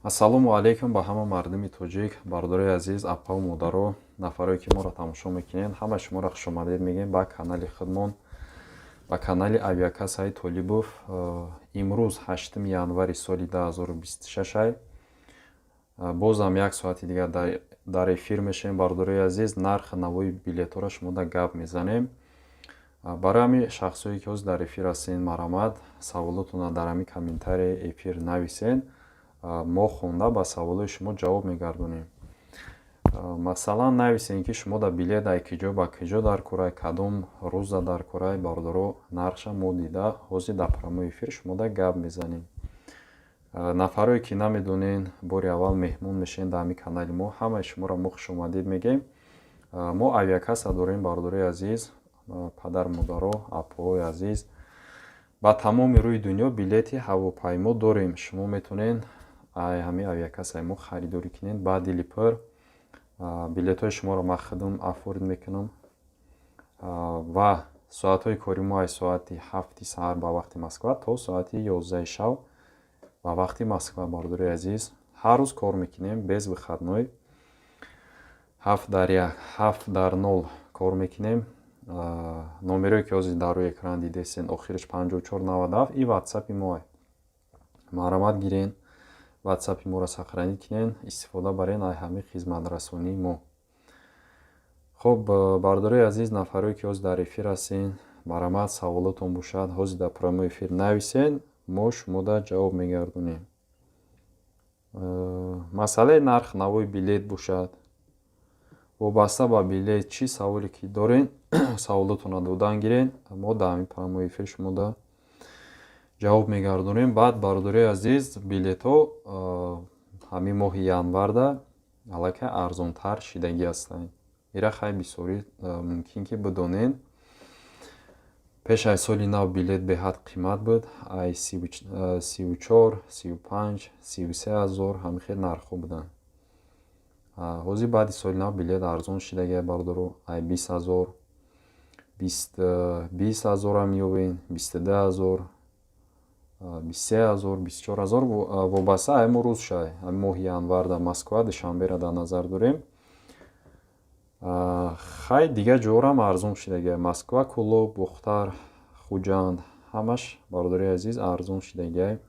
Ассалому алайкум ба ҳама мардуми тоҷик, бародарои азиз, апаву модаро, нафарое ки моро тамошо мекунед, ҳама шуморо хушомадед мегӯем ба канали худмон, ба канали Авиакассаи Толибов. Имрӯз 8 январи соли 2026. Бозам як соати дигар дар эфир мешавем, бародарои азиз, нархи навои билетҳоро шумо да гап мезанем. Барои ҳамин шахсое ки ҳозир дар эфир ҳастед, марҳамат, саволотонро дар ҳамин комментарияи эфир нависед, мо хонда ба саволҳои шумо ҷавоб мегардонем. Масалан, нависем, ки шумо дар билет ай киҷо ба киҷо дар курай, кадом рӯза дар курай, бародаро, нархша мо дида, ҳозир дар прямой эфир шумо да гап мезанем. Нафарое ки намедонен, бори аввал меҳмон мешавед дар ҳамин канали мо, ҳамаи шуморо мо хушомадед мегӯем. Мо авиакасса дорем, бародарои азиз, падару модаро, апоҳои азиз, ба тамоми рӯи дунё билети ҳавопаймо дорем. Шумо метавонед ай ҳамин авиакассаи мо харидорӣ кунед ба дили пур. Билетҳои шуморо ман худам оформить мекунам ва соатҳои кори мо аз соати 7-и саҳар ба вақти Москва то соати 11-и шаб ба вақти Москва, бародарои азиз, ҳар рӯз кор мекунем, без выходной, ҳафт дар як, ҳафт дар нол кор мекунем. Номерое ки ҳозир дар рӯи экран дидесен, охираш 5497, и ватсапи моа. Марҳамат, гирен, ватсапи моро сохранить кунен, истифода барен ай ҳамин хизматрасонии мо. Хуб, бародарои азиз, нафарое ки ҳозир дар эфир ҳастен, марҳамат, саволотон бошад, ҳозир дар прямой эфир нависен, мо шумода ҷавоб мегардонем. Масъалаи нарх навои билет бошад, вобаста ба билет чӣ саволе ки дорен, саволотонро додан гирен, мо дар ҳамин прямой эфир шумода ҷавоб мегардонем. Баъд, бародарои азиз, билетҳо ҳамин моҳи январда аллакай арзонтар шидагӣ ҳастанд. Ира хай бисёрӣ мумкин ки бидонед. Пеш аз соли нав билет беҳад қимат буд, ай 34, 35, 33 ҳазор ҳамин хел нархҳо буданд. Ҳозир баъди соли нав билет арзон шидагиа, бародаро, ай 20 ҳазор, 20 ҳазорам меёбед, 22 ҳазор, 23 ҳазор, 24 ҳазор, вобаста ай рӯз шай. Ҳамин моҳи январ дар Москва, Душанберо дар назар дорем. Хай, дигар ҷоҳоам арзон шидагиа: Москва, Кӯлоб, Бохтар, Хуҷанд, ҳамаш, бародарои азиз, арзон шидагиа.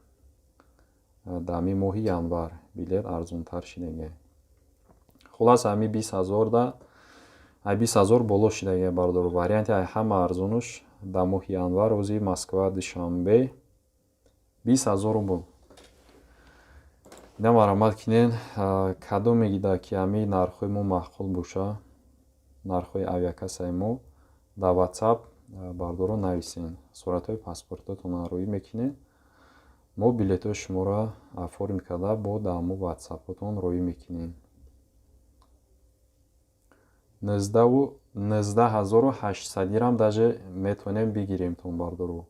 Дар ҳамин моҳи январ билет арзонтар шидагиа. Хулоса, ҳамин 20 ҳазорда, ай 20 ҳазор боло шидагиа, бародаро. Варианти ай ҳама арзонуш дар моҳи январ ҳозир Москва, Душанбе 20 ҳазор рубл. Ина марҳамат кунед, кадоме гида ки ҳамин нархҳои мо маъқул боша, нархҳои авиакассаи мо, дар ватсап, бародаро, нависен, суратҳои паспортотонро роӣ мекунед, мо билетҳои шуморо оформить карда, бо дар ҳамон ватсапотон роӣ мекунем. 19 800-ирам даже метавонем бигиремтон, бародаро.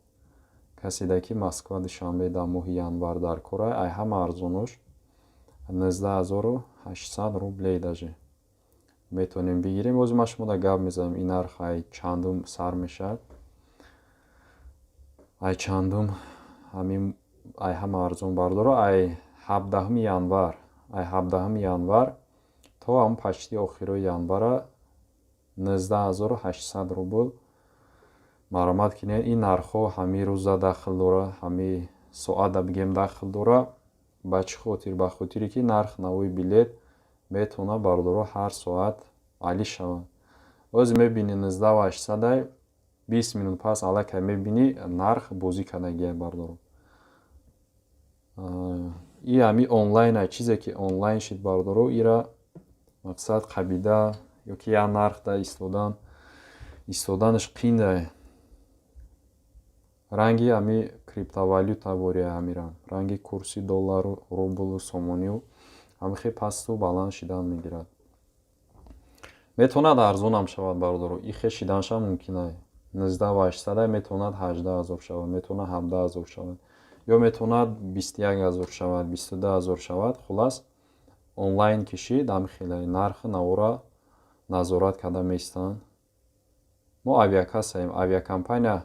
Каседа ки Москва, Душанбе дар моҳи январ дар кора, ай ҳама арзонош 19 800 рублей даже метавонем бигирем. Ҳозир ман шумода гап мезанам, ин нарх ай чандум сар мешавад, ай чандум ҳамин ай ҳама арзон, бародаро, ай 17-уми январ, ай 17-уми январ то ҳамн почти охирои январа 19 800 рубл. Марҳамат кунед, ин нархҳо ҳамин рӯза дахл дора, ҳамин соата бигем дахл дора. Ба чӣ хотир? Ба хотире ки нарх навои билет метавонад, бародаро, ҳар соат алӣ шавад. Ҳозир мебинӣ 19 800-ай, 20 минут пас аллакай мебинӣ, нарх бозӣ кардагиай, бародаро. И ҳамин онлайн, чизе ки онлайн шид, бародаро, ира мақсад қабида ё ки як нархда истоданаш қиндае. Ранги ҳами криптовалюта бория, ҳамира ранги курси доллару рублу сомонию ҳами хел пасту баланд шидан мегирад. Метавонад арзонам шавад, бародаро, и хел шиданашам мумкин ай. 19 800-ай, метавонад 18 ҳазор шавад, метавонад 17 ҳазор шавад ё метавонад 21 ҳазор шавад, 22 ҳазор шавад. Хулас, онлайн кишид, ҳами хеле нархи навора назорат карда меистанд. Мо авиакассаем, авиакомпания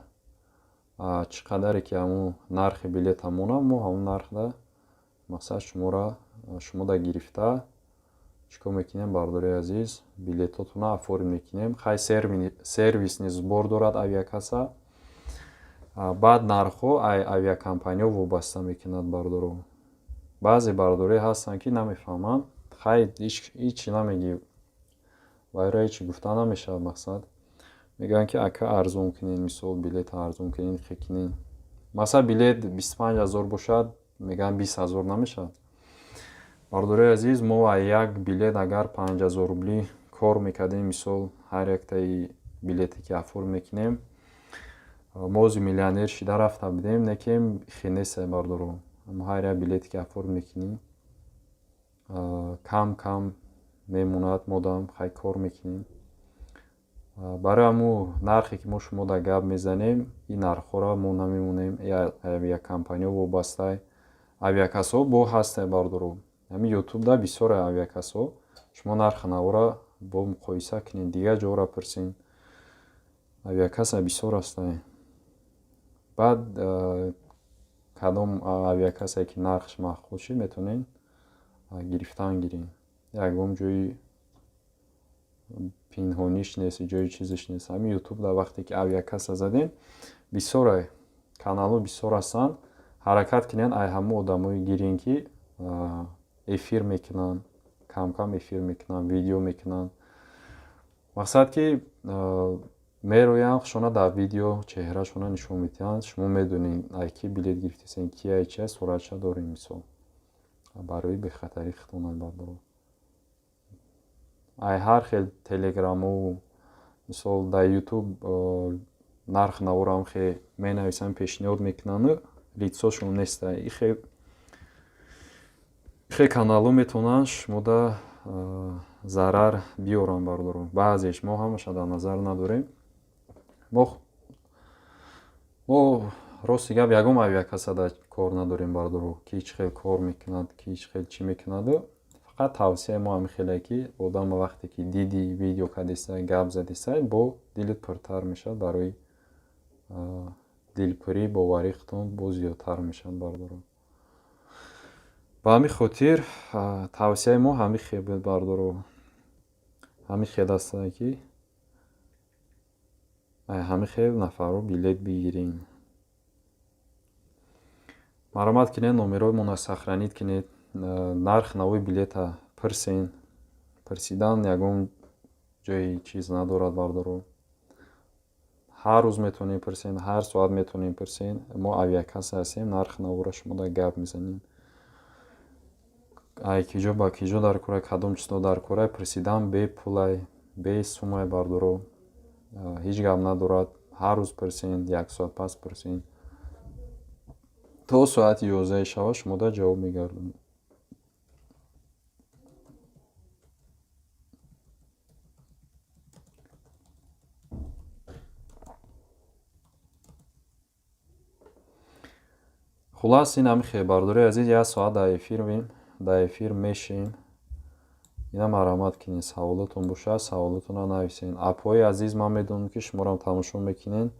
чӣ қадаре ки ҳамун нархи билета монад, мо ҳамун нархда мақсад шуморо Шумо да гирифта чӣ кор мекунем, бардори азиз? Билетотона оформить мекунем. Хай, сервисный сбор дорад авиакасса. Баъд нархҳо ай авиакомпаниҳо вобаста мекунад, бардоро. Баъзе бардорие ҳастанд, ки намефаҳманд. Хай, ҳичи намегӣ, вайро ҳечи гуфта намешавад. Мақсад, мегӯянд, ки ака, арзон кунед, мисол, билета арзон кунед, хе кунед. Масалан, билет 25 000 бошад, мегӯянд, 20 000 намешавад. Бардории азиз, мо як билет агар 5000 рублӣ кор мекардем, мисол, ҳар яктаи билете ки оформить мекунем, мо ози миллионер шида рафта будем. Не ки хе нестае, бардоро. Ҳар як билете ки оформить мекунӣ, кам кам мемонад, модам хай кор мекунем. Барои ҳамун нархе ки мо шумо дар гап мезанем, ин нархҳоро мо намемонем, авиакомпаниҳо вобастае. Авиакассаҳо бо ҳастае, бардоро. Ҳамин Ютубда бисёре авиакассаҳо. Шумо нархи навора бо муқоиса кунед, дигар ҷоро пурсед. Авиакасса бисёр ҳастае. Баъд кадом авиакассае ки нархш маъқул шид, метавонед гирифтан гиред. Ягон ҷои пинҳониш нест, ҷои чизиш нест. Ҳамин Ютубда вақте ки авиакасса задем, бисёре каналҳо бисёр ҳастанд. Ҳаракат кунед, ай ҳамун одамое гирен, ки эфир мекунанд, камкам эфир мекунанд, видео мекунанд. Мақсад, ки мероянд, хушона дар видео чеҳрашона нишон медиҳанд. Шумо медонед, ай ки билет гирифтесен, ки ай чи суратша дорем, мисол, барои бехатарӣ худтонад, бардоро. Ай ҳар хел телеграму, мисол, дар Ютуб нарх наворам хе менависанд, пешниҳод мекунанду лицошон неста. Ихе каналҳо метавонанд шумода зарар биёранд, бардоро. Баъзеш, мо ҳамаша дар назар надорем. Мо, рости гап, ягон авиакасса дар кор надорем, бардоро, ки чӣ хел кор мекунад, ки чӣ хел чӣ мекунаду. Фақат тавсияи мо ҳамин хеле, ки одам вақте ки диди, видео кардеста, гап задеста, бо дилит пуртар мешавад, барои дилпурӣ, боварии худтон боз зиёдтар мешавад, бардоро. Ба ҳамин хотир тавсияи мо ҳамин хел буд, бардоро. Ҳамин хел ҳастае, ки ҳамин хел нафарҳо билет бигирем. Марҳамат кунед, номерҳои моро сохранить кунед, нарх навои билета пурсен. Пурсидан ягон ҷои чиз надорад, бардоро. Ҳар рӯз метавонем пурсен, ҳар соат метавонем пурсен. Мо авиакасса ҳастем, нархи навора шумо дар гап мезанем. Ай киҷо ба киҷо дар кора, кадом число дар кора, пурсидан бепулай, бесумай, бардоро. Ҳеҷ гап надорад. Ҳар рӯз пурсен, як соат пас пурсен, то соати 11-и шава шумо дар ҷавоб мегардонем. Хуллас, ин ҳамин хел, бардори азиз. Як соат дар эфир мешем. Ина марҳамат кунед, саволотон бошад, саволотонро нависед. Апои азиз, ман медонам, ки шуморам тамошо мекунед.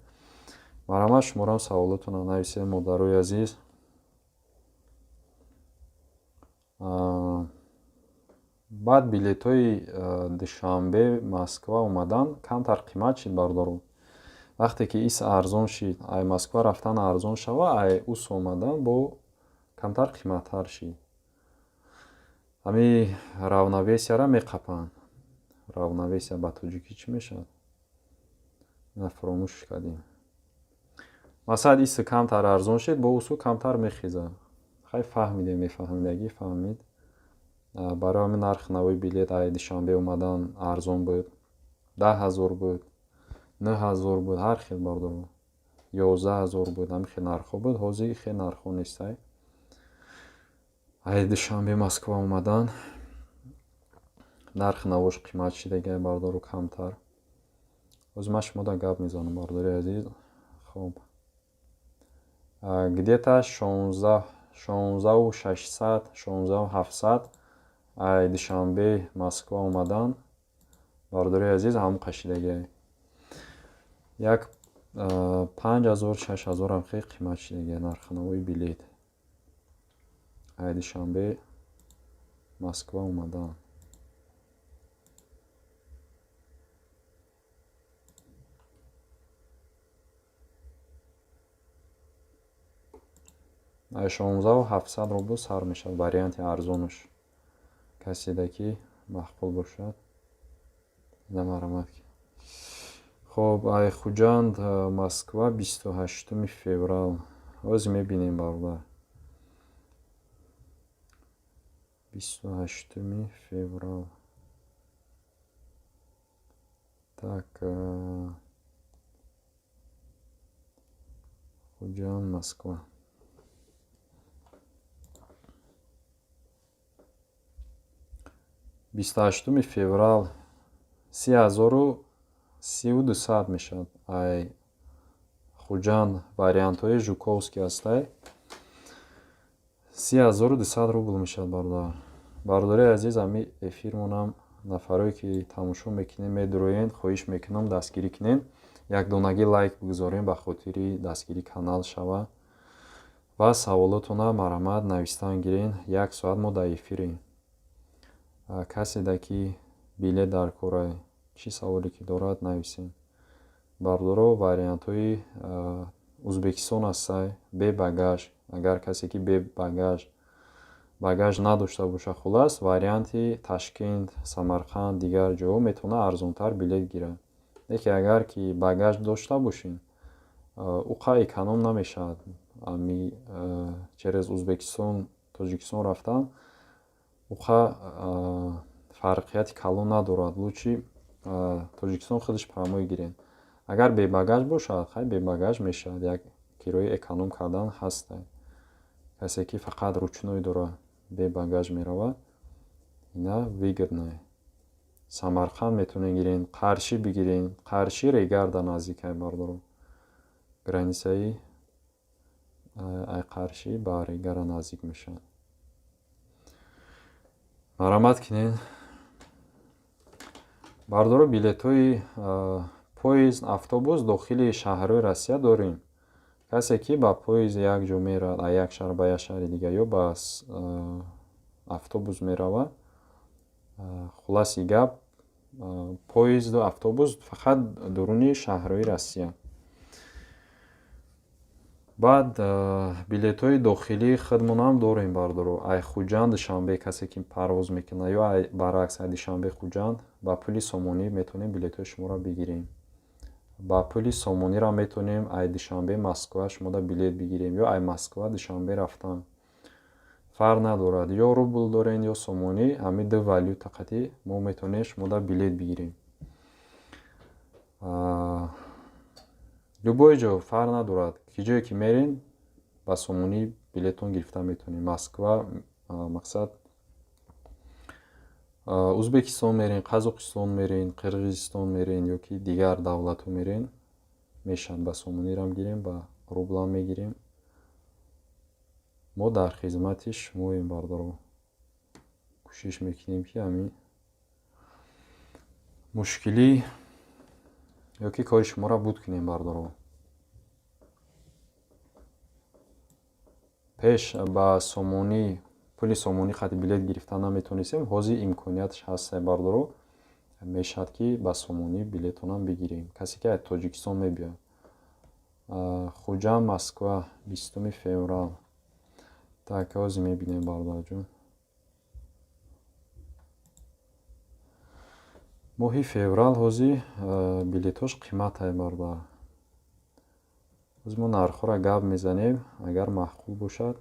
Марҳамат, шуморам саволотонро нависед, модарои азиз. Баъд билетҳои Душанбе Москва омадан камтар қимат шид, бардоро. Вақте ки ис арзон шид, ай Москва рафтан арзон шава, ай ус омадан бо камтар қиматтар шид. Ҳамин равновесияро меқапанд. Равновесия ба тоҷикӣ чӣ мешавад? Ина фаромӯш кардем. Масалан, иси камтар арзон шид, бо усу камтар мехезад. Хай, фаҳмидем, мефаҳмидагӣ фаҳмид. Барои ҳамин нархи навои билет ай Душанбе омадан арзон буд, 10 000 буд, 9000 буд, ҳар хел, бардоро, 11 000 буд, ҳамин хел нархҳо буд. Ҳозир хел нархҳо нестай. Ай Душанбе Москва омадан нархи навош қимат шидагай, бардоро, камтар. Ҳозир ман шумода гап мезанам, бардори азиз. Хоб, где-то 16 600, 16 700 ай Душанбе Москва омадан, бардори азиз, ҳамон қашидагиай. Як 5000, 6000-ам хеле қимат шидагиай нархи навои билет ай Душанбе. Москва омадан. Ай 16 700 рубл сар мешавад варианти арзонаш. Каседа ки маъқул бошад, ина марҳамат. Хоб, ай Хуҷанд Москва 28 феврал. Ҳозир мебинем, бародар. 28 феврал. Так, Хуҷанд Москва. 28 феврал 30 200 мешавад. Ай Хуҷанд вариантҳои Жуковский ҳастай. 30 200 рубл мешавад, бародар. Бародари азиз, ҳами эфирмонам нафарое ки тамошо мекунед, медуроед, хоҳиш мекунам, дастгирӣ кунед. Якдонагӣ лайк бигузорем, ба хотири дастгирӣ канал шава, ва саволотона марҳамат навистан гирен. Як соат мо дар эфирем. Каседа ки билет дар корай, чӣ саволе ки дорад, нависем. Бародаро, вариантҳои Ӯзбекистон ҳастай бе багаж. Агар касе ки бе багаж, багаж надошта бошад, хулас, варианти Ташкент, Самарқанд, дигар ҷоҳо метавонад арзонтар билет гирад. Лекин агар ки багаж дошта бошед, уқа эконом намешавад. Ами через Ӯзбекистон, Тоҷикистон рафтан уқа фарқияти калон надорад. Лучше Тоҷикистон худаш прямой гиред. Агар бебагаж бошад, хай, бебагаж мешавад, як кирои эконом кардан ҳастай. Касе ки фақат ручной дорад, бе багаж меравад, ина выгодно. Самарқанд метавонед гирен, Қаршӣ бигирен. Қаршӣ Регарда наздикай, бародаро. Границаи ай Қаршӣ ба Регара наздик мешавад. Марҳамат кунед, бародаро. Билетҳои поезд, автобус дохили шаҳрҳои Россия дорем. Касе ки ба поезд як ҷо меравад, аз як шаҳр ба як шаҳри дигар, ё ба автобус меравад, хулоси гап, поезду автобус фақат дуруни шаҳрҳои Россия. Баъд билетҳои дохилии худмонам дорем, бародаро. Ай Хуҷанд Душанбе касе ки парвоз мекунад ё баръакс, ай Душанбе Хуҷанд, ба пули сомонӣ метавонем билетҳои шуморо бигирем. Ба пули сомониро метавонем ай Душанбе Москва шумода билет бигирем ё ай Москва Душанбе рафтан. Фарқ надорад, ё рубл дорен, ё сомонӣ, ҳамин ду валюта қатӣ мо метавонем шумода билет бигирем. Любой ҷо, фарқ надорад, ки ҷое ки мерен, ба сомонӣ билетон гирифта метавонем. Москва, мақсад, Ӯзбекистон мерен, Қазоқистон мерен, Қирғизистон мерен ё ки дигар давлатҳо мерен, мешавад, ба сомонирам гирем, ба рублам мегирем. Мо дар хизмати шумоем, бародаро. Кӯшиш мекунем, ки ҳамин мушкилӣ ё ки кори шуморо буд кунем, бародаро. Пеш ба сомонӣ, пули сомонӣ қати билет гирифта наметавонистем, ҳозир имконияташ ҳаст, бародаро, мешавад, ки ба сомонӣ билетонам бигирем. Касе ки аз Тоҷикистон мебиёяд. Хуҷанд Москва 20 феврал. Так, ҳозир мебинем, бародарҷон. Моҳи феврал ҳозир билетҳош қиматай, бародар. Ҳозир мо нархҳоро гап мезанем. Агар маъқул бошад,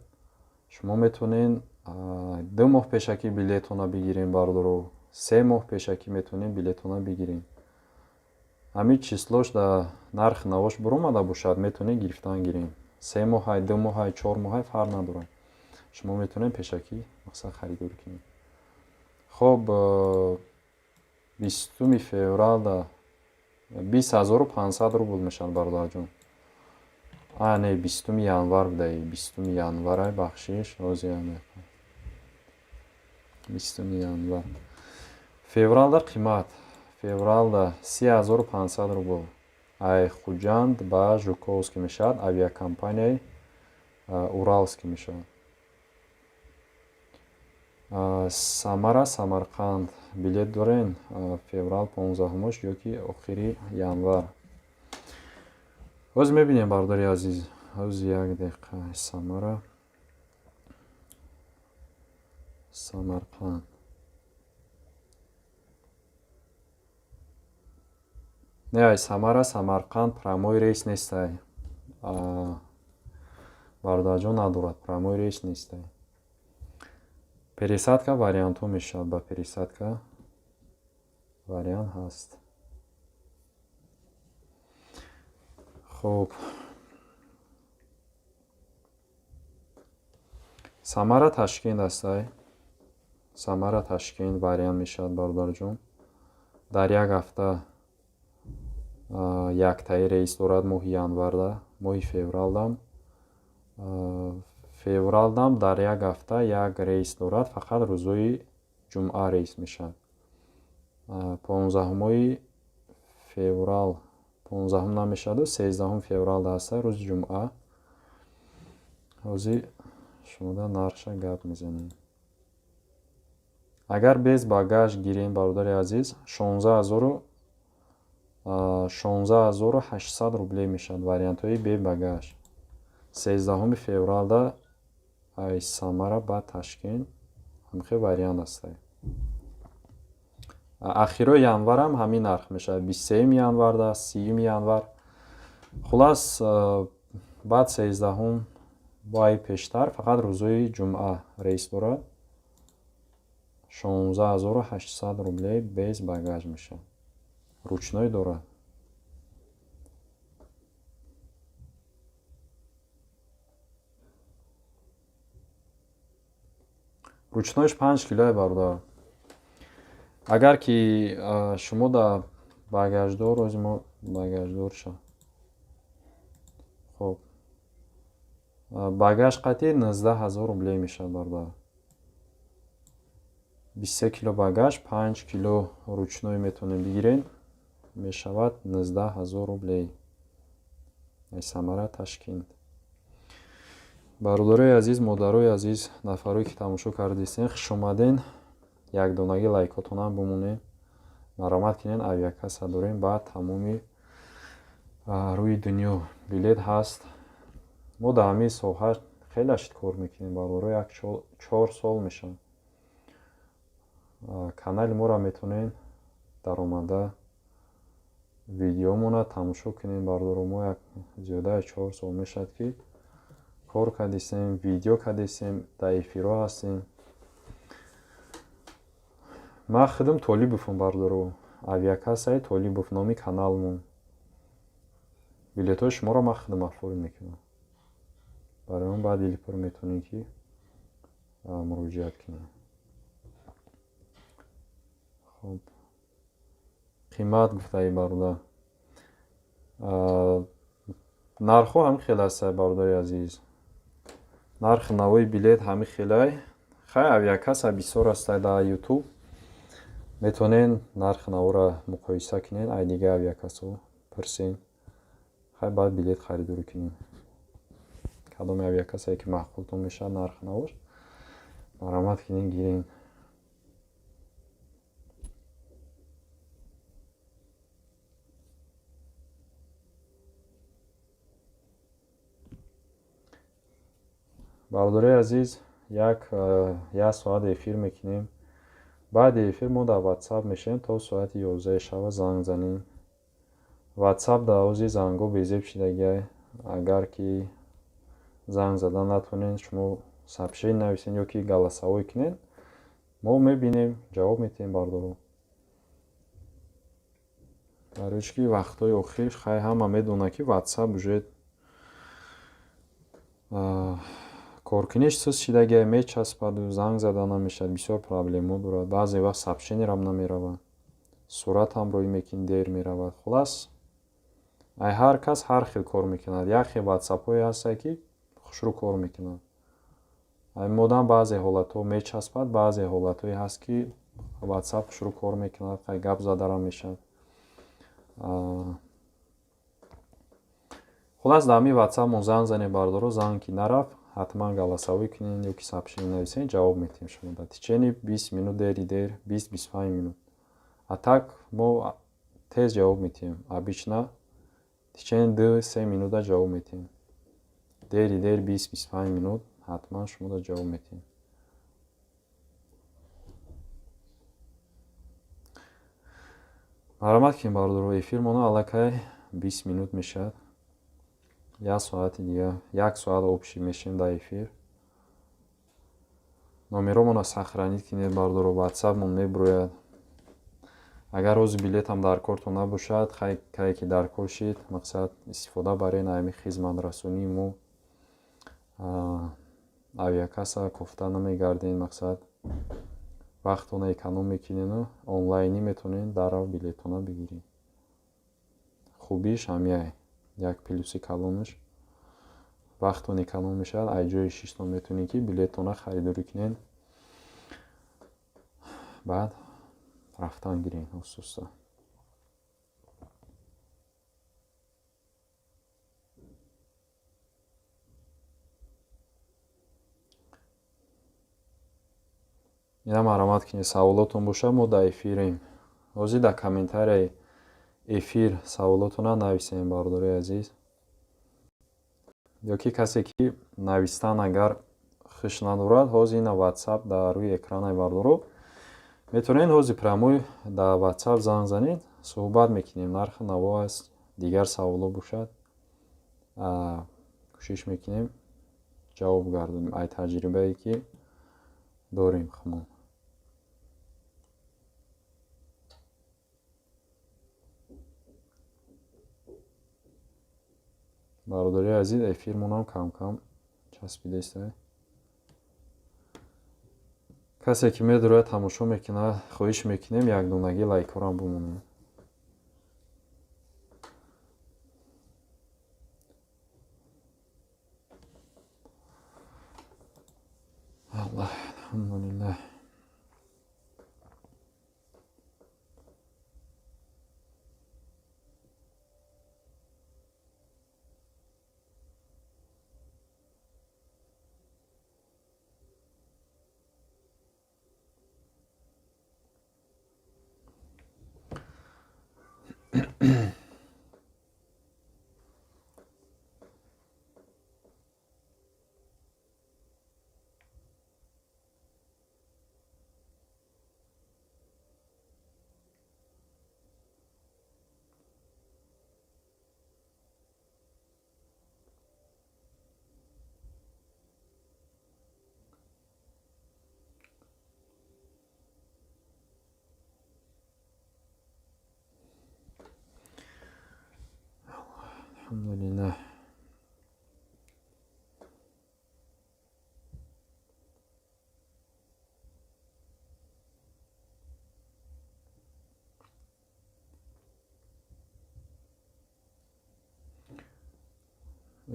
шумо метавонед 2 моҳ пешакӣ билетона бигирем, бародаро, 3 моҳ пешакӣ метавонем билетона бигирем. Ҳамин числош дар нархи навош буромада бошад, метавонед гирифтан гирем. 3 моҳай, 2 моҳай, 4 моҳай, фарқ надорад, шумо метавонед пешакӣ, мақсад, харидорӣ кунед. Хоб, 20 февралда 20 500 рубл мешавад, бародарҷон. А, не, 20 январ будаи, 20 январай, бахшиш. Ҳозир, 20 январ. Февралда қимат, февралда 30 500 рубл ай Хуҷанд ба Жуковский мешавад, авиакомпанияи Уралский мешавад. Самара Самарқанд билет дорен феврал 15-умаш ё ки охири январ. Ҳозир мебинем, бародари азиз. Ҳозир як дақиқа. Самара Самарқанд. Не, ай Самара Самарқанд прямой рейс нестай. Бародарҷон, надорад, прямой рейс нестай. Пересадка вариантҳо мешавад, ба пересадка вариант ҳаст. Хуб, Самара Ташкент ҳастай. Самара Ташкент вариант мешавад, бародарҷон. Дар як ҳафта яктаи рейс дорад моҳи январда, моҳи февралдам дар як ҳафта як рейс дорад, фақат рӯзҳои ҷумъа рейс мешавад. 15-уми феврал, 15-ум намешаваду 13 февралда ҳаста, рӯзи ҷумъа. Ҳозир шумода нархша гап мезанем. Агар без багаж гирем, бародари азиз, 16 800 рублей мешавад вариантҳои бе багаж. 13 февралда ай Самара ба Ташкент ҳамхел вариант ҳастай. Ахирои январам ҳамин нарх мешавад, 23 январда, 30 январ. Хулас, баъд 13-ум бо ай пештар фақат рӯзҳои ҷумъа рейс дорад. 16 800 рублей без багаж мешавад. Ручной дорад. Ручной ш 5 килое, бародар. Агар ки шумо да багаждор, ози мо багаждорша. Хуб, багаж қатъи 19 000 рублей мешавад, бародар. 23 кило багаж, 5 кило ручной метавонем бигирем, мешавад 19 000 рублей. Ай Самара Ташкент. Бародарои азиз, модарои азиз, нафарое ки тамошо кардистен, хушомаден. Якдонагӣ лайкотонам бимонед. Маромат кунед, авиакасса дорем, ба тамоми рӯи дунё билет ҳаст. Мо дар ҳамин соҳа хеле ашид кор мекунем, бародаро, як 4 сол мешавад. Канали моро метавонед даромада видеомона тамошо кунед, бародаро. Мо як зиёдаи 4 сол мешавад, ки кор кардистем, видео кардистем, дар эфирҳо ҳастем. Ман худам Толибовам, бародаро, авиакассаи Толибов номи каналмон. Билетҳои шуморо ман худам оформить мекунам. Барои он баъд дилпур метавонед, ки муроҷиат кунед. Хуб, қимат гуфтаи, бародар. Нархҳо ҳамин хел ҳастад, бародари азиз. Нархи навои билет ҳамин хелай. Хай, авиакасса бисёр ҳастад дар Ютуб. Метавонед нархи наворо муқоиса кунед, ай дигар авиакассаҳо пурсед. Хай, баъд билет харидорӣ кунед. Кадоме авиакассае ки маъқултон мешавад нархи навош, маромат кунед, гиред. Бародарои азиз, як соат эфир мекунем. Баъди эфир мо дар Ватсап мешавем то соати 11 шаба, занг занем. Ватсап дар ози зангҳо безеб шидагиай. Агар ки занг зада натавонед, шумо сообщение нависед ё ки голосовой кунед, мо мебинем, ҷавоб медиҳем, бародаро. Барои чӣ ки вақтҳои охир хай ҳама медонад, ки Ватсап уже коркуниш суст шидагиай, мечаспаду занг зада намешавад, бисёр проблемҳо дорад. Баъзе вақт сообщение рам намеравад, суратам рӯй мекунӣ, дер меравад. Хулас, ай ҳар кас ҳар хел кор мекунад. Як хел ватсапҳое ҳастанд, ки хушрӯ кор мекунанд. Ай модам баъзе ҳолатҳо мечаспад, баъзе ҳолатҳое ҳаст, ки Ватсап хушрӯ кор мекунад, хай гап задарам мешавад. Хулас, дар ҳамин ватсапмон занг занем, бародаро, занг ки нарафт, Ҳатман голосовой кунед ё ки сообщение нависен, ҷавоб метиҳем шумо дар течение 20 минут, дери дер 20-25 минут. А так мо тез ҷавоб метиҳем, обычно течение 2-3 минута ҷавоб метиҳем. Дери дер 20-25 минут ҳатман шуморо ҷавоб метиҳем. Марҳамат кунед, бародаро, эфирмона аллакай 20 минут мешавад. Як соати дига, як соат общий мешем дар эфир. Номеромонро сохранить кунед, бародаро, ватсапмон мебурояд. Агар ҳозир билетам дар кортон набошад, хай, кае ки дар кор шид, мақсад, истифода барен ами хизматрасонии мо. Авиакасса кофта намегарден, мақсад, вақтона эконом мекунену онлайнӣ метавонед дарав билетона бигиред. Хубиш ҳамяй, як плюси калонаш: вақтон эконом мешавад, аз ҷои шиштон метавонед, ки билеттона харидорӣ кунед, баъд рафтан гиред оҳиста. Ина, марҳамат кунед, саволотон бошад, мо дар эфирем ҳозир. Дар комментарияи эфир саволотонро нависем, бародарои азиз, ё ки касе ки навистан агар хуш надорад, ҳозир ина ватсап дар рӯи экранаи бародаро, метавонед ҳозир прямой дар ватсап занг занед, суҳбат мекунем, нарху наво аст, дигар саволо бошад, кӯшиш мекунем ҷавоб гардонем ай таҷрибае ки дорем хумон. Бародари азиз, эфирмонам кам-кам часпида истае. Касе ки медорад, тамошо мекунад, хоҳиш мекунем, якдонагӣ лайкҳорам бимонед. Аллаҳ, алҳамдулиллаҳ. Алҳамдулиллаҳ.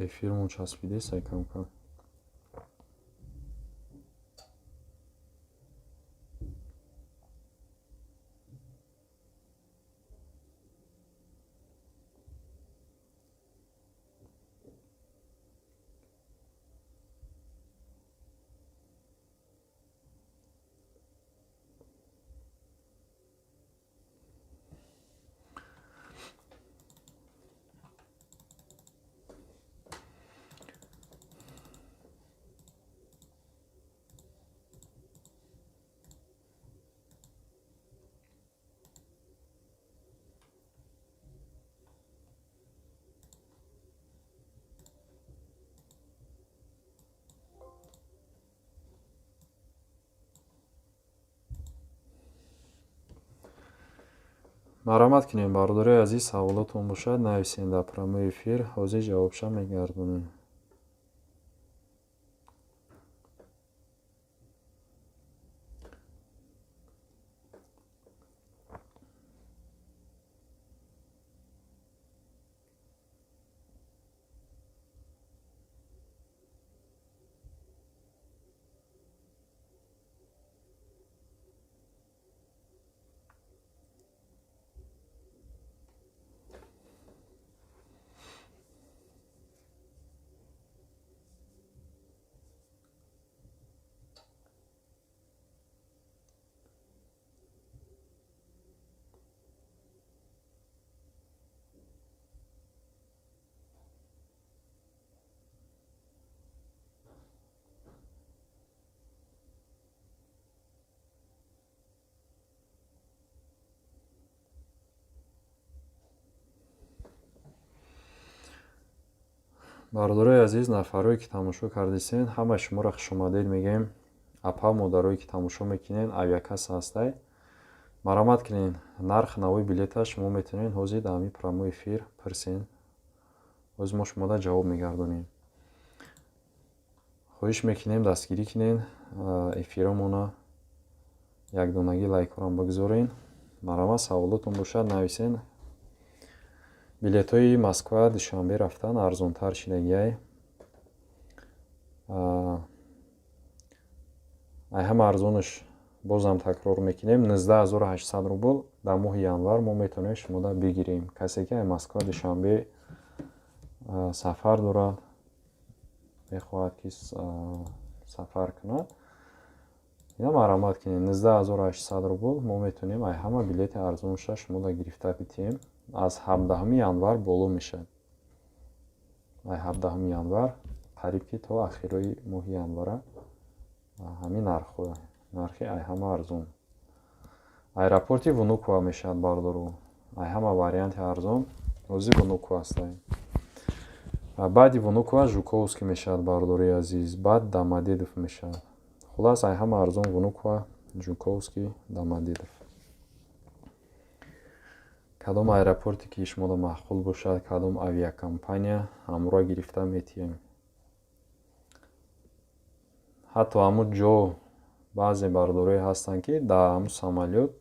Эфирмон часпидест кам-кам. Марҳамат кунем, бародарои азиз, саволотон бошад, нависен дар прямой эфир, ҳозир ҷавобша мегардонем. Бародарои азиз, нафарое ки тамошо кардисен, ҳамаи шуморо хушомадед мегӯем. Апа, модарое ки тамошо мекунед, авиакасса ҳастай. Марҳамат кунед, нарх навои билета шумо метавонед ҳозир дар ҳамин прямой эфир пурсен. Ҳозир мо шумода ҷавоб мегардонем. Хоҳиш мекунем, дастгирӣ кунед эфиромона, якдонагӣ лайкҳоро бигзорен. Марҳамат, саволотон бошад, нависен. Билетҳои Москва Душанбе рафтан арзонтар шидагиай. Ай ҳама арзонаш, бозам такрор мекунем, 19 800 рубл дар моҳи январ мо метавонем шумода бигирем. Касе ки ай Москва Душанбе сафар дорад, мехоҳад ки сафар кунад, ина марҳамат кунед, 19 800 рубл мо метавонем ай ҳама билети арзонша шумода гирифта битиҳем. Аз 17 январ боло мешавад. Ай 17 январ қариб ки то ахирои моҳи январа ҳамин нархҳо, нархи ай ҳама арзон. Аэропорти Внуково мешавад, бардору. Ай ҳама варианти арзон ҳозир Внуково ҳастай. Баъди Внуково Жуковский мешавад, бардори азиз, баъд Домодедово мешавад. Хулас, ай ҳама арзон Внуково, Жуковский, Домодедово. Кадом аэропорте ки шумода маъқул бошад, кадом авиакомпания, ҳамроҳ гирифта метиҳем. Ҳатто ҳамун ҷо, баъзе бардорое ҳастанд, ки дар ҳамун самолёт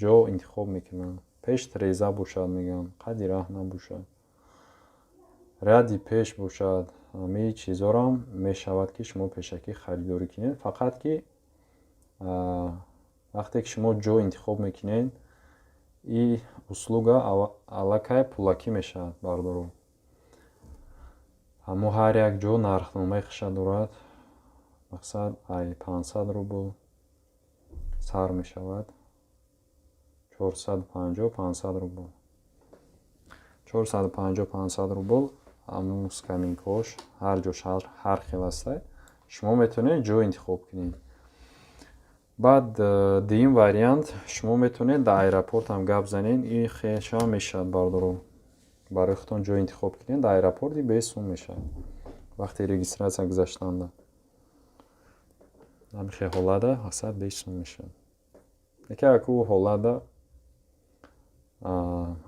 ҷо интихоб мекунанд. Пеш треза бошад, мегӯянд, қадди раҳ набошад, ряди пеш бошад. Ҳамаи чизҳоро мешавад, ки шумо пешакӣ харидорӣ кунед. Фақат ки вақте ки шумо ҷо интихоб мекунед, и услуга аллакай пулакӣ мешавад, бардоро. Ҳамо ҳар як ҷо нархномаи худша дорад. Мақсад, ай 500 рубл сар мешавад, 450, 500 рубл, 450, 500 рубл. Ҳамун скамейкаҳош ҳар ҷош ҳар хел ҳастай. Шумо метавонед ҷо интихоб кунед. Баъд дуюм вариант, шумо метавонед дар аэропортам гап занед. Ин хелшам мешавад, бардоро. Барои худтон ҷо интихоб кунед дар аэропорти, бесум мешавад вақте регистрация гузаштанда. Ҳамин хел ҳолата мақсад бесум мешавад. Яке аку ҳолата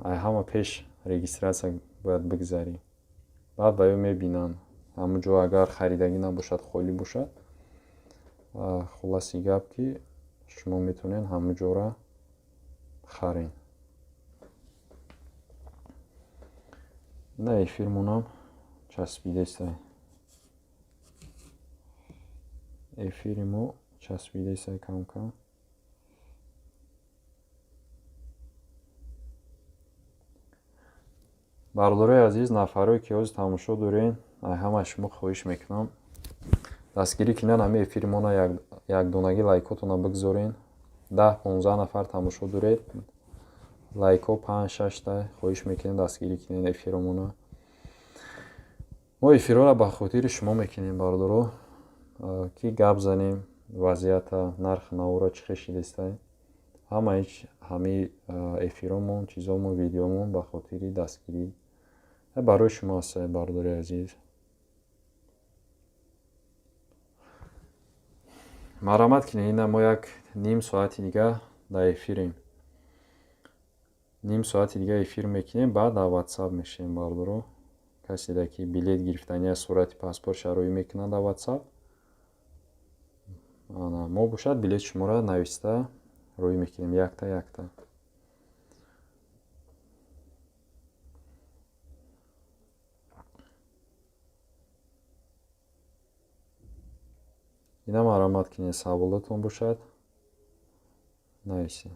ай ҳама пеш регистрация бояд бигзарӣ, баъд ба ё мебинанд, ҳамун ҷо агар харидагӣ набошад, холӣ бошад. Хулоси гап, ки шумо метавонед ҳамун ҷора харед. Ина эфирмонам часпидестай, эфири мо часпидестай кам-кам. Бародарои азиз, нафарое ки ҳозир тамошо доред, ай ҳамаи шумо хоҳиш мекунам, дастгирӣ кунед ҳамин эфири мона, якдонагӣ лайкотонро бигзоред. 10-15 нафар тамошо доред, лайкҳо панҷ шашта. Хоҳиш мекунем, дастгирӣ кунед эфиромона. Мо эфирҳоро ба хотири шумо мекунем, бародаро, ки гап занем вазъията, нархи наворо чӣ хел шидестай. Ҳамаи ҳамаи эфиромон, чизомон, видеомон ба хотири дастгирӣ барои шумо ҳастад, бародари азиз. Марҳамат кунед. Ина мо як ним соати дига дар эфирем, ним соати дига эфир мекунем, баъд дар Ватсап мешавем, бародаро. Каседа ки билет гирифтани аз сурати паспорт шароӣ мекунад дар Ватсап, мо бошад билети шуморо нависта рӯй мекунем якта якта. Ина марҳамат кунед, саволотон бошад, нависед.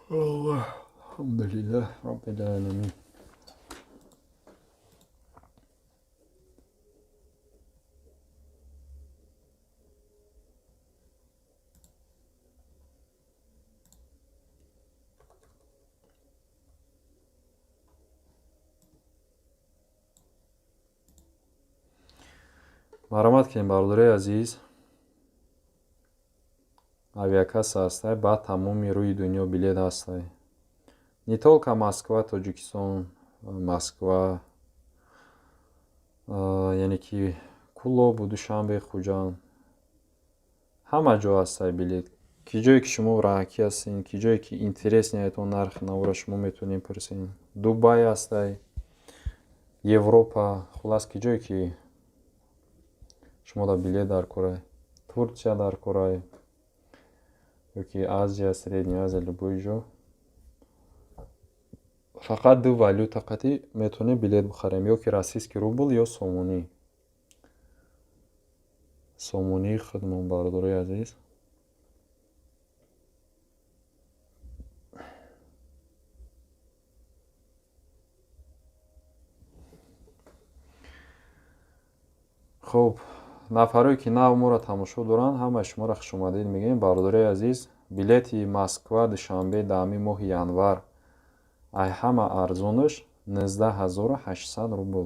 Алҳамдулиллаҳ роббил оламин. Марҳамат кунед, бародарои азиз. Авиакасса ҳастай, баъд тамоми рӯи дунё билет ҳастай. Не только Москва, Тоҷикистон, Москва, яъне ки Кӯлобу, Душанбе, Хуҷанд, ҳама ҷо ҳастай билет. Ки ҷое ки шумо раҳакӣ ҳастен, ки ҷое ки интересный айтон нархи навора, шумо метавонед пурсен. Дубай ҳастай, Европа, хуллас, ки ҷое ки шумо да билет дар корай, Турсия дар корай ё ки Азия, Средняя Азия, любой ҷо. Фақат ду валюта қатъи метавонем билет бихарем: ё ки российский рубл, ё сомонӣ, сомонии худмон, бародарои азиз. Хуб, нафарое ки нав моро тамошо доранд, ҳамаи шуморо хушомадед мегӯем, бародарои азиз. Билети Москва Душанбе даҳами моҳи январ ай ҳама арзонаш 19 800 рубл.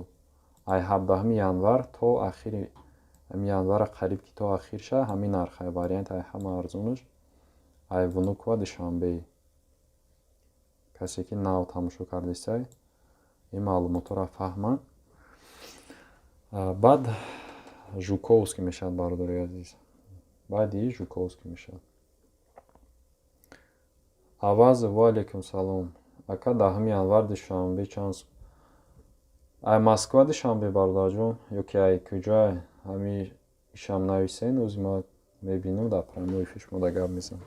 Ай 17 январ то ахири ҳами январа, қариб ки то ахир ша, ҳамин нарх ай вариант ай ҳама арзонаш ай Внуково Душанбе. Касе ки нав тамошо кардисай, ин маълумотҳоро фаҳманд. Баъд Жуковский мешавад, бародарои азиз, баъди Жуковский мешавад. Аваз, ва алейкум салом, ака. 10 январ Душанбе чанд? Ай Москва Душанбе, бародарҷон, ё ки ай куҷоай? Ҳами ишам нависен, ози ма мебинам, дар прямой эфир шумо да гап мезанам.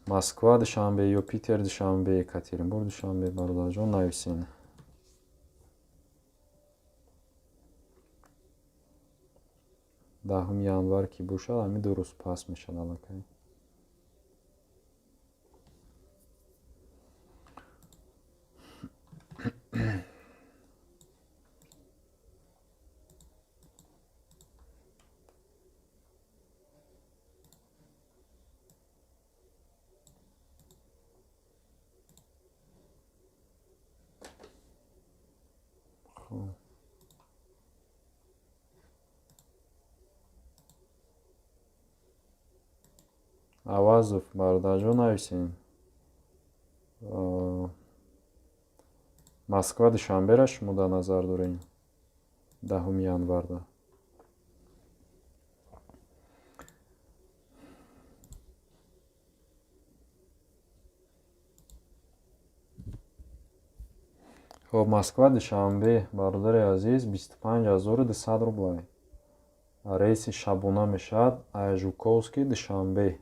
Москва Душанбе ё Питер Душанбе, Екатеринбург Душанбе, бародарҷон, нависен. 10 январ ки бошад, ҳамин 2 рӯз пас мешавад аллакай. Хуб, Авазов, бародарҷон, нависен. Москва Душанбера шумо дар назар доред 10 январда? Хоб, Москва Душанбе, бародари азиз, 25 200 рублай. Рейси шабона мешавад ай Жуковский Душанбе,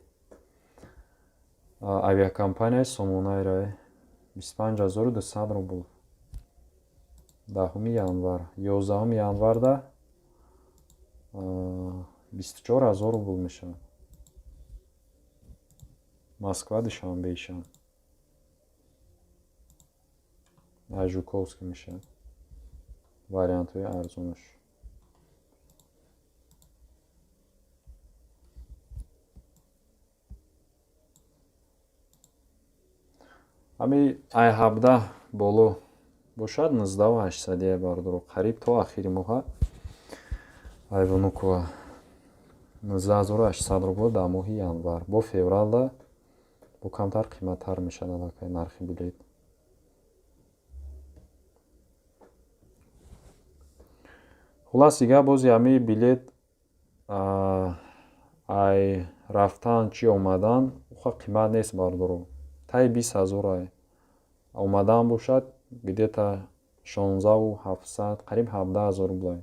авиакомпанияи Сомонайра, 25 200 рубл 10 январ. 11 январда 24 000 рубл мешавад Москва Душанбе ишам, аз Жуковский мешавад вариантҳои арзонаш. Ҳами ай 17 боло бошад, 19 800-е, бародаро, қариб то ахири моҳа. Ай Внуково 19 800 рубл дар моҳи январ. Бо февралда бо камтар қиматтар мешавад аллакай нархи билет. Хуллас, дигар бози ҳамаи билет ай рафтан чӣ омадан уха қимат нест, бародаро, таи 20 000 ай. Омадан бошад, где-то 16 700, қариб 17 000 рублай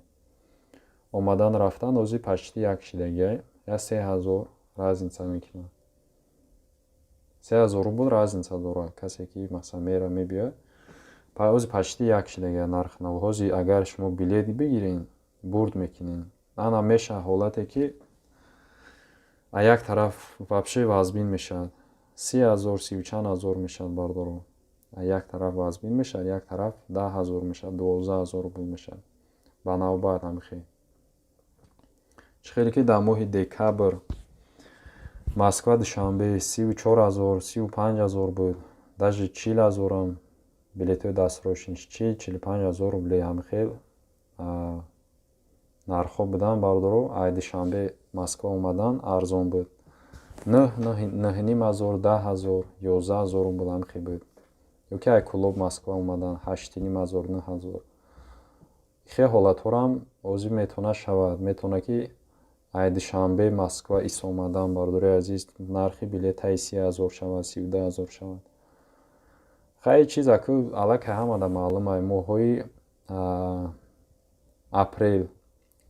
омадан рафтан. Ози почти як шидагиай, я 3000 разница мекунад, 3000 рубл разница дорад. Касе ки масалан мера мебиёяд, ози почти як шидагиай нарх нав. Ҳози агар шумо билет бигирен, бурд мекунед. Ана мешавад ҳолате ки а як тараф вообще вазбин мешавад, 30 000, сию чанд ҳазор мешавад, бародаро. А як тараф вазбин мешавад, як тараф 10 000 мешавад, 12 000 рубл мешавад ба навбат. Ҳамихел чӣ хеле ки дар моҳи декабр Москва Душанбе 34 000, 35 000 буд, даже 40 000-ам билетҳои дастрочный, 40, 45 ҳазор рубле, ҳамихел нархҳо буданд, бародаро. Ай Душанбе Москва омадан арзон буд. 9, 9,5 ҳазор, 10 000, 11 000 рубл ҳамхел буд. Ё ки ай Кӯлоб Москва омадан 8,5 ҳазор, 9 000. Хе ҳолатҳорам ҳозир метавона шавад. Метавона ки ай Душанбе Москва ис омадан, бародарои азиз, нархи билет таи 30 000 шавад, 32 000 шавад. Хай, чиз аку аллакай ҳамада маълум ай, моҳҳои апрел,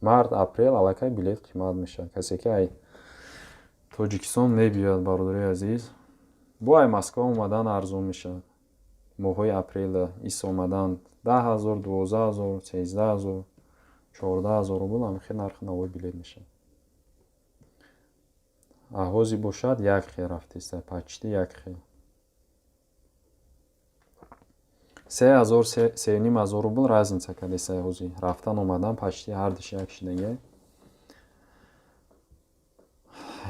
март, апрел аллакай билет қимат мешавад. Касе ки ай Тоҷикистон мебиёяд, бародарои азиз, бо ай Москва омадан арзон мешавад. Моҳҳои апрелда ис омадан 10 000, 12 000, 13 000, 14 000 рубл ҳамихел нархи навои билет мешавад. А ҳозир бошад, як хел рафтеста, почти як хел. 3000, 3,5 ҳазор рубл разница кардеста ҳозир. Рафтан омадан почти ҳардуш як шидагиай.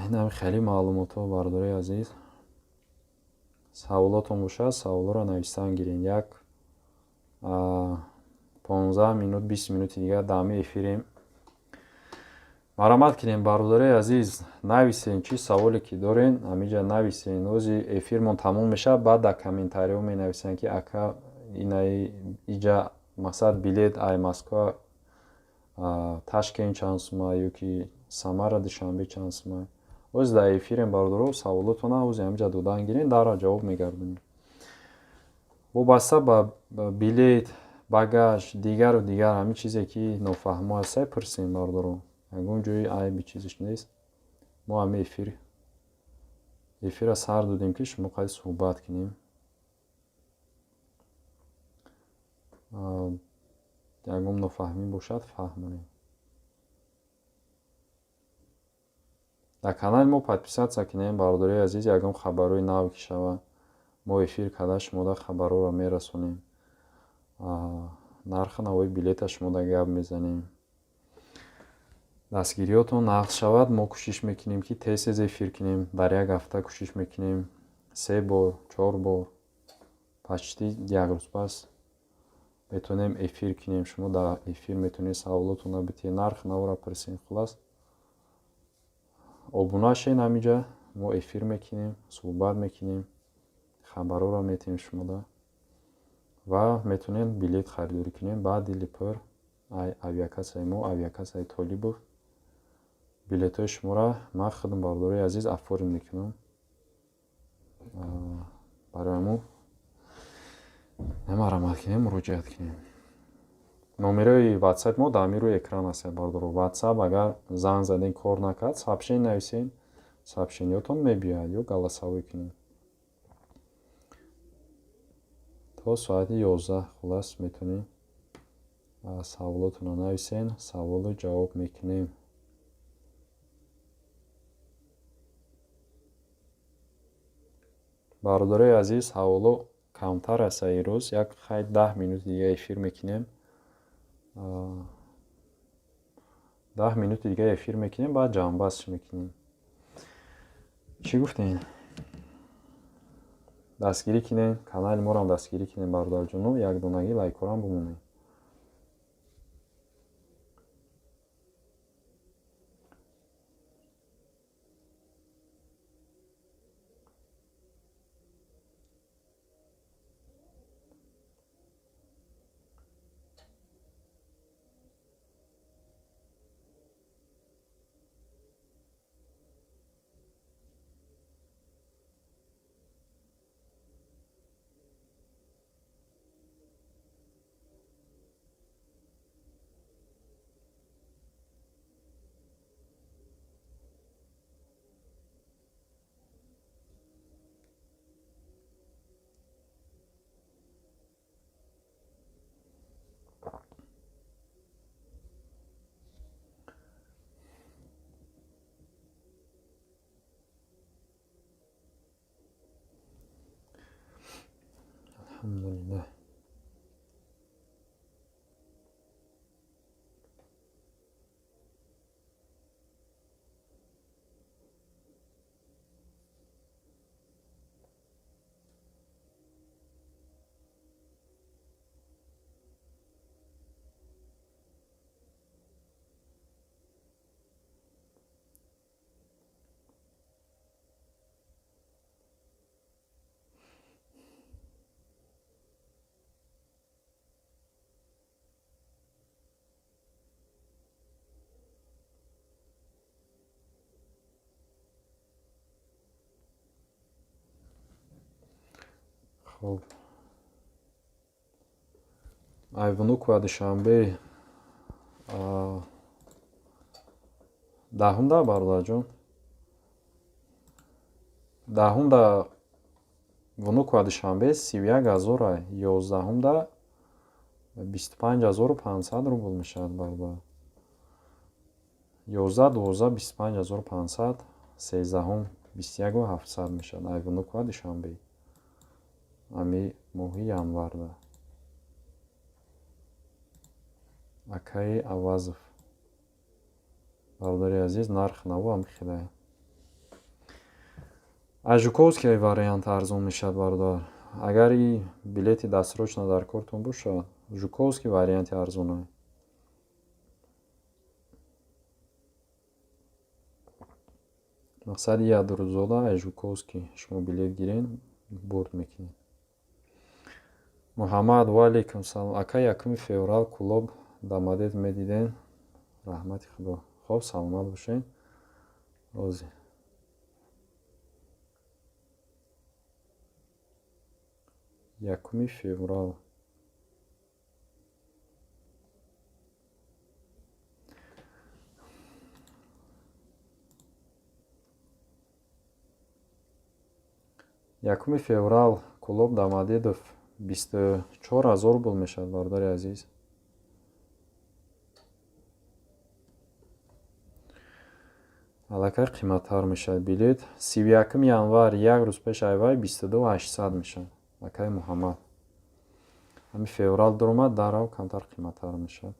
Инам хеле маълумотҳо, бародарои азиз. Саволотон бошад, саволҳоро навистан гирен. Як 15 минут, 20 минути дигар даъми эфирем. Марҳамат кунем, бародарои азиз, нависен, чӣ саволе ки дорен, ҳамиҷа нависен. Ҳози эфирмон тамом мешавад, баъд дар комментариҳо менависанд, ки ака, инаи иҷа, мақсад, билет ай Москва Ташкент чанд сума ё ки Самара Душанбе чанд сума. Ҳози дар эфирем, бародаро, саволотона ҳози ҳамиҷа додан гирен, дарра ҷавоб мегардонем. Вобаста ба билет, багаж, дигару дигар ҳамин чизе ки нофаҳмо ҳастай, пурсем, бародаро. Ягон ҷои айби чизиш нест. Мо ҳами эфира сар додем, ки шумо қайд суҳбат кунем. Ягон нофаҳмӣ бошад, фаҳмонем. Дар канали мо подписаться кунем, бародарои азиз, ягон хабарҳои нав ки шавад, мо эфир карда шумода хабарҳоро мерасонем. Нархи навои билета шумода гап мезанем. Дастгириётон нағз шавад, мо кӯшиш мекунем, ки тез тез эфир кунем. Дар як ҳафта кӯшиш мекунем се бор, чор бор, почти як рӯз пас метавонем эфир кунем. Шумо дар эфир метавонед саволотонро битиҳед, нархи наворо пурсед. Хуллас, обуна шен ҳамиҷа, мо эфир мекунем, суҳбат мекунем, хабарҳоро метиҳем шумода ва метавонед билет харидорӣ кунем ба дили пур ай авиакассаи мо, авиакассаи Толибов. Билетҳои шуморо ман худам, бародарои азиз, оформить мекунам. Барои ҳамун марҳамат кунем, муроҷиат кунем. Номерои ватсапи мо дар ҳамин рӯи экран аст, бародаро. Ватсап агар занг задем, кор накард, сообщение нависен, сообщениётон мебиёяд ё голосовой кунем. То соати 11, хуллас, метавонед саволотонро нависен, саволу ҷавоб мекунем. Бародарои азиз, саволо камтар аст ирӯз. Як хай 10 минути дига эфир мекунем. 10 минути дига эфир мекунем, баъд ҷамъбастш мекунем. Чӣ гуфтем? Дастгирӣ кунем, канали моро дастгирӣ кунем, бародарҷоно, якдонагӣ лайкҳоам бимонед. Алҳамдулиллаҳ. Хуб, ай Внуково Душанбе 10-да, бародарҷон, 10-да Внуково Душанбе 31 000-а, 11-да 25 500 рубл мешавад, бародар. 11, 12 25 500, 13-ум 21 700 мешавад. Ай Внуково Душанбе ами моҳи январда. Акаи Авазов, бародари азиз, нарх наво ами хеле. Аз Жуковский вариант арзон мешавад, бародар. Агар и билети досрочно дар кортон бошад, Жуковский варианти арзона. Мақсади як рӯзода аз Жуковский шумо билет гирен, бурд мекунед. Муҳаммад, ва алейкум салом, ака. 1 феврал Кӯлоб Домодедово медиден? Раҳмати Худо. Хоб, саломат бошед. Рози 1 феврал. 1 феврал Кӯлоб Домодедово 24 000 рубл мешавад, бародари азиз. Аллакай қиматтар мешавад билет. 31 январ, як рӯз пеш айвай, 22 800 мешавад, акаи Муҳаммад. Ҳами феврал дуромад, дарав камтар қиматтар мешавад.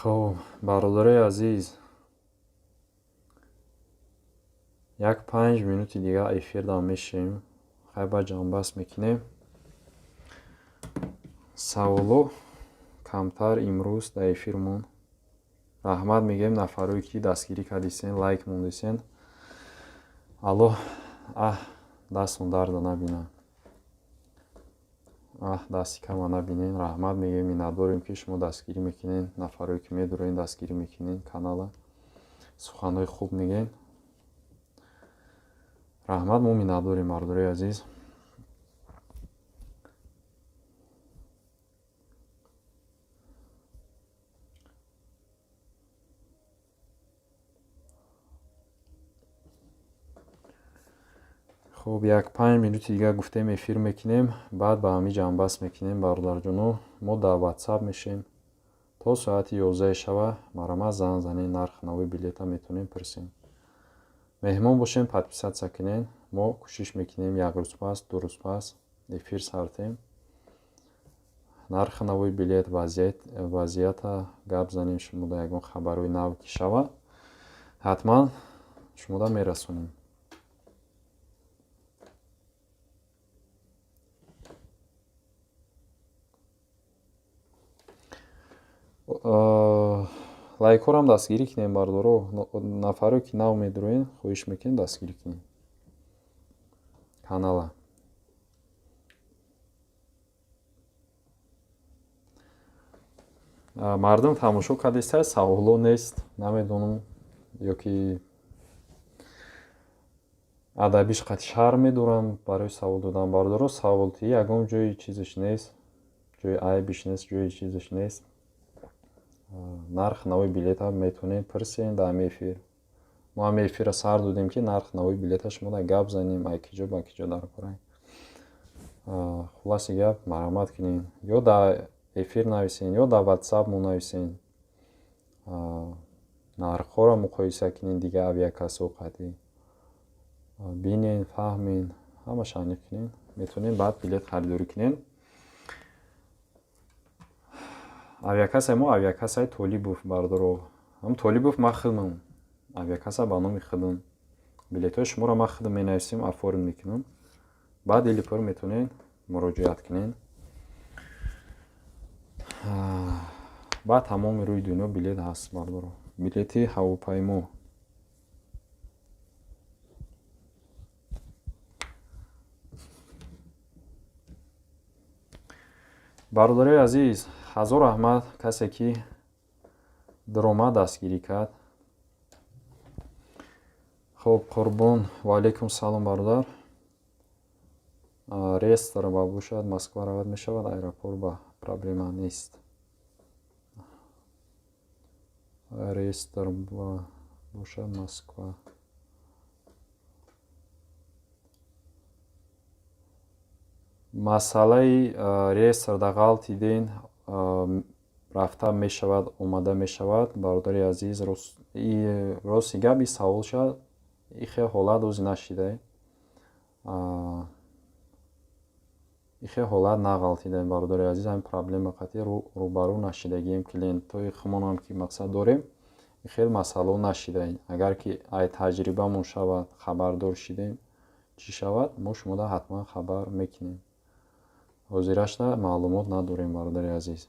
Хоб, бародарои азиз, як 5 минути дига эфирда мешем, хай, ба ҷамъбаст мекунем. Саволо камтар имрӯз дар эфирмон. Раҳмат мегӯем нафарое ки дастгирӣ кардисен, лайк мондисен. Аллоҳ аҳ дастон дарда набинад, аҳ дасти кама набинен. Раҳмат мегӯем, миннатдорем, ки шумо дастгирӣ мекунен. Нафарое ки медурен, дастгирӣ мекунен канала, суханҳои хуб мегӯен. Раҳмат, мо миннатдорем, бародарои азиз. Хуб, як 5 минути дига гуфтем эфир мекунем, баъд ба ҳамин ҷамъбаст мекунем. Бародарҷоно, мо дар Ватсап мешем то соати 11 шава. Марҳамат, занг занед, нархи нави билета метавонем пурсем. Меҳмон бошем, подписаться кунед. Мо кӯшиш мекунем як рӯз пас, 2 рӯз пас эфир сартем, нархи нави билет, вазъията гап занем. Шумода ягон хабарҳои нав ки шавад, ҳатман шумода мерасонем. Лайкҳоро дастгирӣ кунем, бардоро. Нафаре ки нав медуроен, хоҳиш мекунем, дастгирӣ кунем канала. Мардум тамошо кардеста, саволо нест. Намедонам, ё ки адабиш қати шарм медорам барои савол додан. Бардоро, саволтиҳӣ ягон ҷои чизаш нест, ҷои айбиш нест, ҷои чизаш нест. Нарх нави билета метавонем пурсем дар ҳамин эфир. Мо ҳами эфирра сар додем, ки нарх навои билета шумо да гап занем, ай киҷо ба киҷо дар кора. Хулоси гап, марҳамат кунед, ё дар эфир нависен, ё дар ватсап мо нависен, нархҳоро муқоиса кунед, дигар авиакассао қатъӣ бинен, фаҳмен, ҳамаша аниқ кунед, метавонед баъд билет харидорӣ кунед. Авиакассаи мо авиакассаи Толибов, бардоро. Ҳам Толибов ман худам, авиакасса ба номи худам. Билетҳои шуморо ман худам менависем, оформить мекунам. Баъд или пур метавонед муроҷиат кунед. Баъд тамоми рӯи дунё билет ҳаст, бардоро. Билети ҳавопаймо. Бародарои азиз, ҳазор раҳмат касе ки даромад дастгирӣ кард. Хуб, Қурбон, ва алайкум салом, бародар. Реестр ба бошад, Москва равад мешавад, аэропорт ба проблема нест. Реестр ба бошад, Москва. Масъалаи реестр да ғалтиден рафта мешавад, омада мешавад, бародари азиз. Рости гап, и савол шад, и хел ҳолат ози нашидаем. И хел ҳолат нағалтидаем, бародари азиз, ҳамин проблема қатъи рӯбарӯ нашидагием. Клиентҳои худмонам ки мақсад дорем, и хел масъалао нашидаем. Агар ки ай таҷрибамон шавад, хабардор шидем, чӣ шавад, мо шумода ҳатман хабар мекунем. Ҳозирашда маълумот надорем, бародари азиз.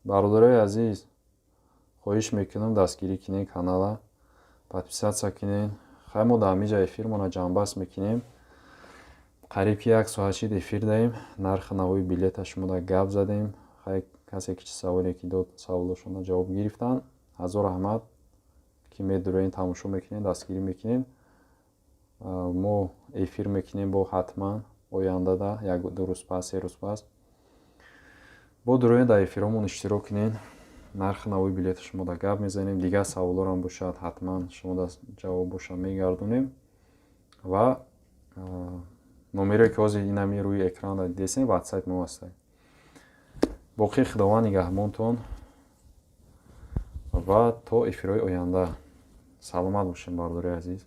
Бародарои азиз, хоҳиш мекунам, дастгирӣ кунед канала, подписаться кунед. Хай, мо дар ҳамин ҷа эфирмонро ҷамъбаст мекунем. Қариб ки як соат шид эфир даем, нархи навои билета шумода гап задем. Хай, касе ки чӣ саволе ки дод, саволошонро ҷавоб гирифтанд. Ҳазор раҳмат ки медуроен, тамошо мекунед, дастгирӣ мекунед. Мо эфир мекунем бо ҳатман ояндада, як ду рӯз пас, 3 рӯз пас. Бо дуроен дар эфирҳомон иштирок кунед. Нархи навои билета шумода гап мезанем. Дигар саволҳоам бошад, ҳатман шумода ҷавоб боша мегардонем. Ва номере ки ҳозир инами рӯи экран дидесем, ватсапи мо ҳастад. Боқӣ Худованд нигаҳбонтон ва то эфирҳои оянда. Саломат бошед, бародарои азиз.